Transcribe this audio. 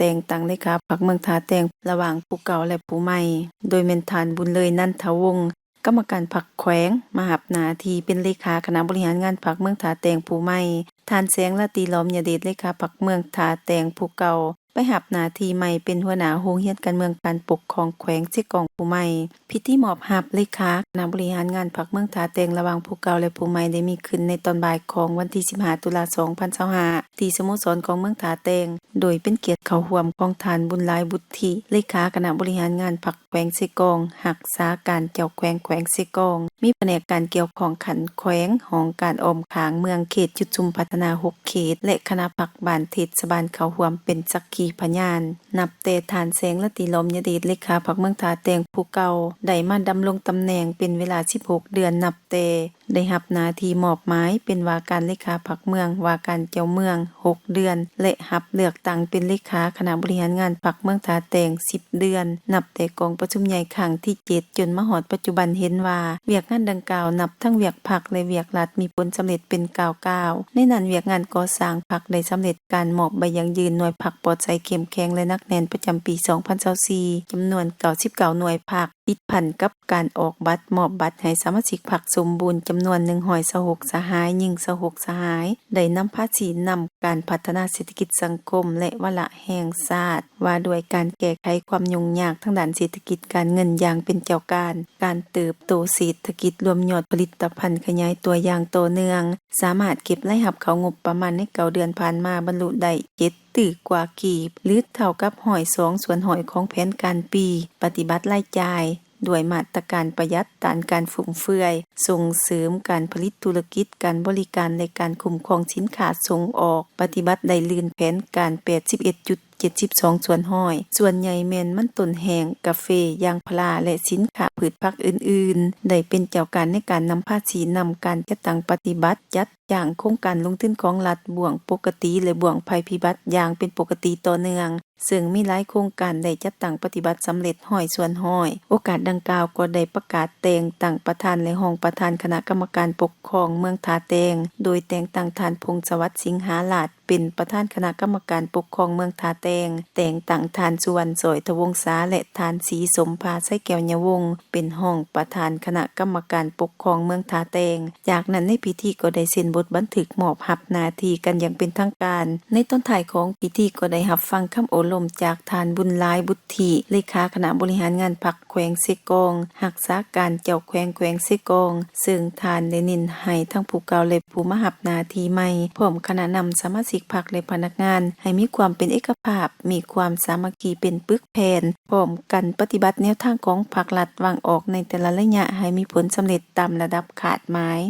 ແຕ່ງຕັ້ງເລຂາພັກເມືອງທ່າແຕງ ລະຫວ່າງຜູ້ເກົ່າ ແລະ ຜູ້ໃໝ່, ໂດຍແມ່ນທ່ານ ບຸນເລີຍ ນັນທະວົງ ກຳມະການພັກແຂວງ ມາຮັບໜ້າທີ່ເປັນເລຂາຄະນະບໍລິຫານງານພັກເມືອງທ່າແຕງຜູ້ໃໝ່, ທ່ານ ແສງລາຕີ ລ້ອມຍະເດດ ເລຂາພັກເມືອງທ່າແຕງຜູ້ເກົ່າ ໄປຮັບໜ້າທີ່ໃໝ່ເປັນຫົວໜ້າໂຮງຮຽນການເມືອງການປົກຄອງແຂວງເຊກອງຜູ້ໃໝ່. ພິທີມອບຮັບເລຂາຄະນະບໍລິຫານງານພັກເມືອງທ່າແຕງ ລະຫວ່າງຜູ້ເກົ່າ ແລະ ຜູ້ໃໝ່ ໄດ້ມີຂຶ້ນໃນຕອນບ່າຍຂອງວັນທີສິບຫ້າ ຕຸລາ ສອງພັນຊາວຫ້າ ທີ່ສະໂມສອນຂອງເມືອງທ່າແຕງ, ໂດຍເປັນກຽດເຂົ້າຮ່ວມຂອງທ່ານ ບຸນຫຼາຍ ບຸດທິ ເລຂາຄະນະບໍລິຫານງານພັກແຂວງເຊກອງ, ຮັກສາການເຈົ້າແຂວງແຂວງເຊກອງ, ມີພະແນກການກ່ຽວຂ້ອງຂັ້ນແຂວງ, ຫ້ອງການອ້ອມຂ້າງເມືອງ, ເຂດຈຸດຊຸມພັດທະນາຫົກເຂດ ແລະ ຄະນະພັກບ້ານເທດສະບານເຂົ້າຮ່ວມເປັນສັກຂີພະຍານ. ນັບແຕ່ທ່ານ ແສງລາຕີ ລ້ອມຍະເດດ ເລຂາພັກເມືອງທ່າແຕງຜູ້ເກົ່າ ໄດ້ມາດຳລົງຕຳແໜ່ງເປັນເວລາສິບຫົກເດືອນ ນັບແຕ່ໄດ້ຮັບໜ້າທີ່ມອບໝາຍເປັນວ່າການເລຂາພັກເມືອງ, ວ່າການເຈົ້າເມືອງຫົກເດືອນ ແລະ ຮັບເລືອກຕັ້ງເປັນເລຂາຄະນະບໍລິຫານງານພັກເມືອງທ່າແຕງສິບເດືອນ ນັບແຕ່ກອງປະຊຸມໃຫຍ່ຄັ້ງທີເຈັດ ຈົນມາຮອດປັດຈຸບັນ ເຫັນວ່າວຽກງານດັ່ງກ່າວ ນັບທັງວຽກພັກ ແລະ ວຽກລັດ ມີຜົນສຳເລັດເປັນກ້າວໆ. ໃນນັ້ນ ວຽກງານກໍ່ສ້າງພັກໄດ້ສຳເລັດ ການມອບໃບຢັ້ງຢືນໜ່ວຍພັກປອດໃສເຂັ້ມແຂງ ແລະ ໜັກແໜ້ນ ປະຈຳປີສອງພັນຊາວສີ່ ຈຳນວນເກົ້າສິບເກົ້າໜ່ວຍພັກ, ຕິດພັນກັບການອອກບັດມອບບັດໃຫ້ສະມາຊິກພັກສົມບູນ ຈຳນວນໜຶ່ງຮ້ອຍຊາວຫົກສະຫາຍ, ຍິງຊາວຫົກສະຫາຍ, ໄດ້ນຳພາຊີ້ນຳການພັດທະນາເສດຖະກິດສັງຄົມ ແລະ ວາລະແຫ່ງຊາດ ວ່າດ້ວຍການແກ້ໄຂຄວາມຫຍຸ້ງຍາກທາງດ້ານເສດຖະກິດການເງິນຢ່າງເປັນເຈົ້າການ, ການເຕີບໂຕເສດຖະກິດລວມຍອດຜະລິດຕະພັນຂະຫຍາຍຕົວຢ່າງຕໍ່ເນື່ອງ, ສາມາດເກັບລາຍຮັບເຂົ້າງົບປະມານໃນເກົ້າເດືອນຜ່ານມາບັນລຸໄດ້ເຈັດຕື້ກວ່າກີບ ຫຼື ເທົ່າກັບຮ້ອຍສອງສ່ວນຮ້ອຍຂອງແຜນການປີ, ປະຕິບັດລາຍຈ່າຍດ້ວຍມາດຕະການປະຢັດ, ຕ້ານການຟຸມເຟືອຍ, ສົ່ງເສີມການຜະລິດທຸລະກິດ, ການບໍລິການ ແລະ ການຄຸ້ມຄອງສິນຄ້າສົ່ງອອກ, ປະຕິບັດໄດ້ລື່ນແຜນການແປດສິບເອັດຈຸດເຈັດສິບສອງສ່ວນຮ້ອຍ, ສ່ວນໃຫຍ່ແມ່ນມັນຕົ້ນແຫ້ງ, ກາເຟ, ຢາງພາລາ ແລະ ສິນຄ້າພືດຜັກອື່ນໆ, ໄດ້ເປັນເຈົ້າການໃນການນຳພາຊີ້ນຳການຈັດຕັ້ງປະຕິບັດ, ຈັດຈ້າງໂຄງການລົງທຶນຂອງລັດ ບ່ວງປົກກະຕິ ແລະ ບ່ວງໄພພິບັດຢ່າງເປັນປົກກະຕິຕໍ່ເນື່ອງ, ເຊິ່ງມີຫຼາຍໂຄງການໄດ້ຈັດຕັ້ງປະຕິບັດສຳເລັດຮ້ອຍສ່ວນຮ້ອຍ. ໂອກາດດັ່ງກ່າວກໍໄດ້ປະກາດແຕ່ງຕັ້ງປະທານ ແລະ ຮອງປະທານຄະນະກຳມະການປົກຄອງເມືອງທ່າແຕງ, ໂດຍແຕ່ງຕັ້ງທ່ານ ພົງສະຫວັດ ສິງຫາລາດ ເປັນປະທານຄະນະກຳມະການປົກຄອງເມືອງທ່າແຕງ, ແຕ່ງຕັ້ງທ່ານ ສຸວັນ ສອຍທະວົງສາ ແລະ ທ່ານ ສີສົມພາ ໄຊແກ້ວຍະວົງ ເປັນຮອງປະທານຄະນະກຳມະການປົກຄອງເມືອງທ່າແຕງ. ຈາກນັ້ນໃນພິທີກໍໄດ້ເຊັນບົດບັນທຶກມອບຮັບໜ້າທີ່ກັນຢ່າງເປັນທາງການ. ໃນຕອນທ້າຍຂອງພິທີກໍໄດ້ຮັບຟັງຄຳໂອ້ລົມຈາກທ່ານ ບຸນຫຼາຍ ບຸດທິ ເລຂາຄະນະບໍລິຫານງານພັກແຂວງເຊກອງ, ຮັກສາການເຈົ້າແຂວງແຂວງເຊກອງ, ເຊິ່ງທ່ານໄດ້ເນັ້ນໃຫ້ທັງຜູ້ເກົ່າ ແລະ ຜູ້ມາຮັບໜ້າທີ່ໃໝ່, ພ້ອມຄະນະນຳສະມາຊິກພັກ ແລະ ພະນັກງານ ໃຫ້ມີຄວາມເປັນເອກະພາບ, ມີຄວາມສາມັກຄີເປັນປຶກແຜ່ນ, ພ້ອມກັນປະຕິບັດແນວທາງຂອງພັກລັດວາງອອກໃນແຕ່ລະໄລຍະໃຫ້ມີຜົນສຳເລັດຕາມລະດັບຄາດໝາຍ.